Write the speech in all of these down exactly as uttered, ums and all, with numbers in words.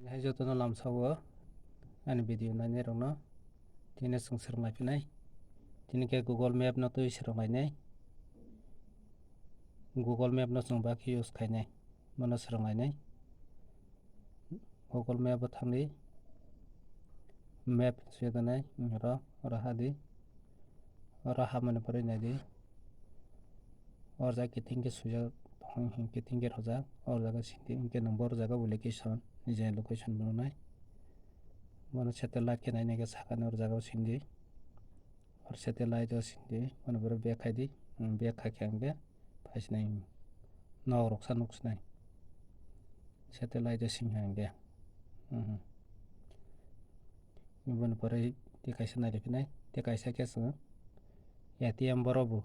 Hai jotono lamsao ani video nainai rokno tini chwng swrwng lai phinai. Tini khe Google Map no twi swrwng lainai. Google Map no chwng bakhe use khainai. Bono swrwng lainai. Google Map o thangdi. Map swiya donai, oro, oro hadi. Oro hamani pore naidi. Or jaga kiting khe swijak, tong hing kiting khe rojak. Or jaga sindi, hinkhe nwng bor jaga bo location, nijini location bo nungnai. Bono satellite khe nainai khe sakani or jaga o sindi. Or satellite o sindi, bono borok back khaidi, hmm, back khaikhe hwnkhe phaisinai, nok roksa nuksinai. Satellite o singkha hwnkhe, hmm. Boni pore tei kaisa nailai phinai, tei kaisa khe chwng A T M borok bo.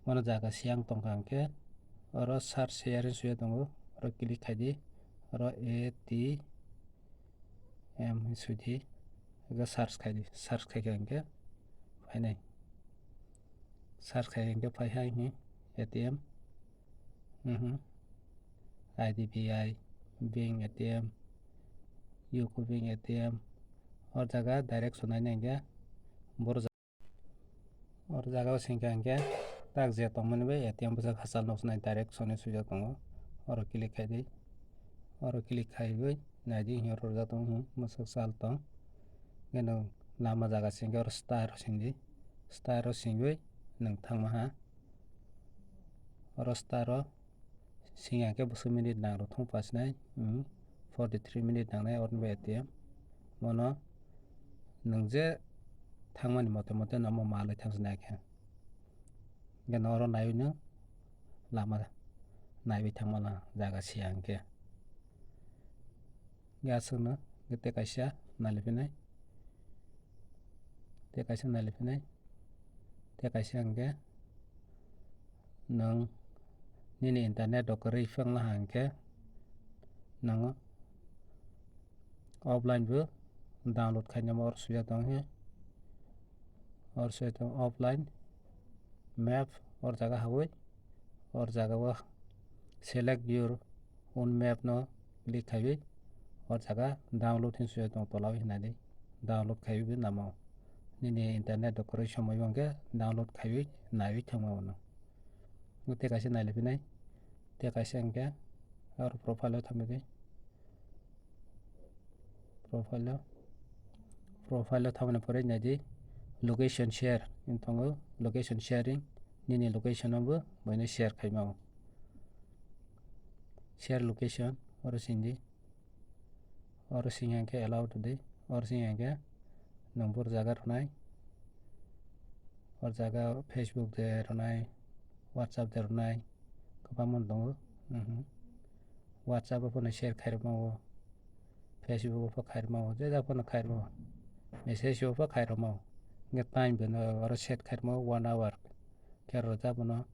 Bono jaga siyang tongkha hwnkhe, oro search sharing swiya tongo, oro click khaidi, oro A T M hwnwi swidi, ego search khaidi, search khaikha hwnkhe phainai. Search khai hwnkhe phai hai hwnwi A T M, mhm, I D B I bank A T M, U C O bank A T M, o jaga direct sonai nai hwnkhe boro jaga. Oro jaga o singkha hwnkhe tak je tongmani bai A T M bwswk hachal nuknai direct soni swijak tongo. Oro click khaidi. Oro click khaiwi naidi hinkhe oro rwjak tongo hi bwswk chal tong. Hwnkhe nwng lama jaga singkhe oro star o singdi. Star o singwi nwng thangma ha. Oro star o Singya khe bwswk minute nang rw thung pasinai, hmm, forty three minute nangnai oroni bai A T M. Bono nwng je thangmani mote mote no omo malwi thangsinai khe. Hwnkhe no oro naiwi nwng lama naiwi thangmano jaga siya hwnkhe. Hwnkhe aswkno hwnkhe tei kaisa nailaiphinai. Tei kaisa nailaiphinai. Tei kaisa hwnkhe nwng nini internet rok kwrwi phangla hwnkhe nwng offline bo download khainai oro swijak tongkhe. Oro swijak tongo offline map, or jaga hawi or jaga o select your own map no click khaiwi o jaga download hinwi swijak tongo tola o hinani download khaiwi bo namo. Nini internet rok kwrwi somoi bo hwnkhe download khaiwi naiwi thangma bono. Tei kaisa nailai phinai, tei kaisa hwnkhe aro profile o thangwi di. Profile o, profile o thangmani pore naidi location share wng tongo, location sharing nini location o bo boino share khaima o. Share location oro sindi. Oro singya hwnkhe allow rwdi. Oro singya hwnkhe nwng boro jaga rwnai. Oro jaga Facebook de rwnai, WhatsApp de rwnai, kwbangma tongo. Mhm. WhatsApp o phano share khairokma o, Facebook o pho khairokma o, je ja phano khairokma o. Message o pho khairokma o. Hwnkhe time beno oro set khairokma o one hour. Khe rwjak bono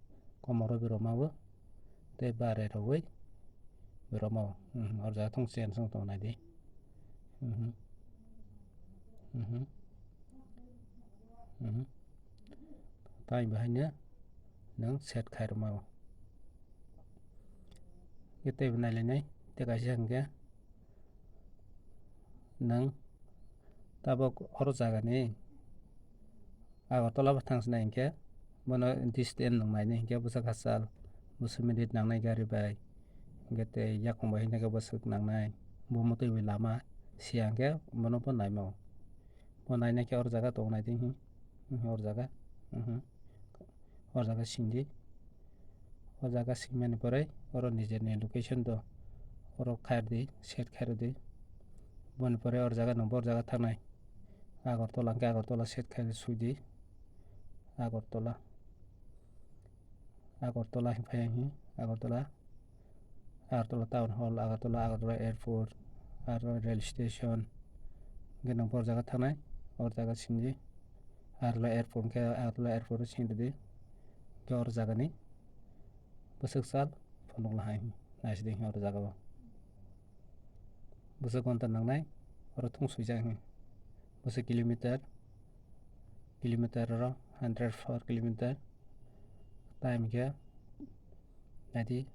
komoro bi rwma o tei bare rwui bi rwma o. Mhm, oro jaga thung chen song tong nai di. Mhm. Mhm. Mhm. Tai bahai no nwng set khai rwma o. Tei bo nai lai nai, tei kaisa hwnkhe nwng tabok oro jaga ni Agartala bo thang sinai hwnkhe bono distance nwng nainai hwnkhe bwswk hachal bwswk minute nangnai gari bai, hwnkhe tei yakung bai hwnkhe bwswk nangnai, bo mwtwi bai lama siya hwnkhe bono bo naima o. Bo nainai khe or jaga tong nai di, hmm, hmm, or jaga, hmm, hmm. Or jaga sindi. O jaga singmani pore oro nijeni location do oro khair di, set khair di. Boni pore or jaga no, bo or jaga thangnai. Agartala hwnkhe Agartala set khair sui di. Agartala. Agartala hin phai ang hi. Agartala. Agartala Town Hall, Agartala, Agartala Airport, Agartala Rail Station. Hwnkhe nwng bo or jaga thangnai, or jaga sindi. Agartala Airport hwnkhe Agartala Airport o sindi di. Hwnkhe or jagani bwswk sal phunukla hai, naisidi hwnkhe or jaga o. Bwswk ghonta nangnai, oro thung swijak hwnkhe. Bwswk kilometer, kilometer oro hundred four kilometer. Time khe naidi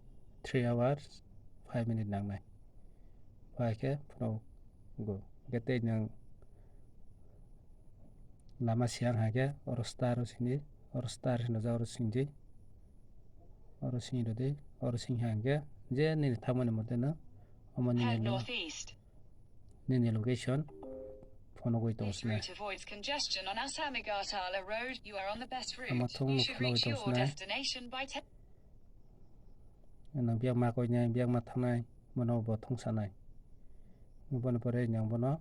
three hours five minute nangnai. Phaikhe phunukgo. Hwnkhe tei nwng lama siyang haikhe oro star o sindi, oro star hinwi oro sindi. Oro sing rwdi, oro sing haikhe je nini thangmani mote no omo nini Head lo-, northeast. Nini location phunugwi This tongsinai. Route avoids congestion on Assam Agartala Road. You are on the best route. Ama thung You should phunugwi reach your tongsinai. Destination by ten. Nwng biyang ma koinai, biyang ma thangnai, bono bo thungsanai. Bono pore nwng bono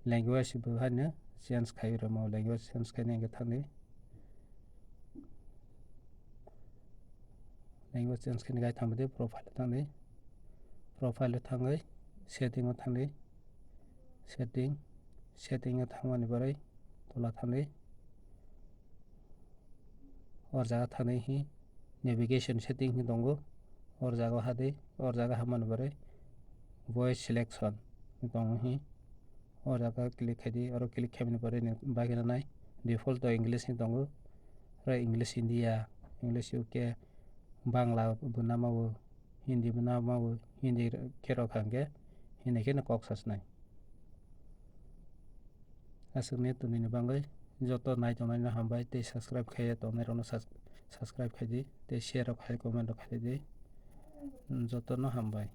language bo haino change khai rwmo, language change khaina hwnkhe thangdi. Language change khaina gai thangdi, profile o thangdi. Profile o thangwi setting o thangdi. Setting, setting o thangmani pore tola thangdi. Or jaga thangwi hi navigation setting hi tongo. Or jaga hadi, or jaga hamani pore voice selection hi tongo hi. Or jaga click khaidi, oro click khaimani pore ni bagwi rwnai default o English hi tongo. Oro English India, English U K, Bangla bo namao, Hindi bo namao, Hindi khe rok hwnkhe Hindi kheno kok sasnai. Aswkni twnini bagwi joto nai tongnaino hambai tei subscribe khaiya tongnairokno subs-, subscribe khaidi tei share rok khai comment rok khaidi. Jotono hambai.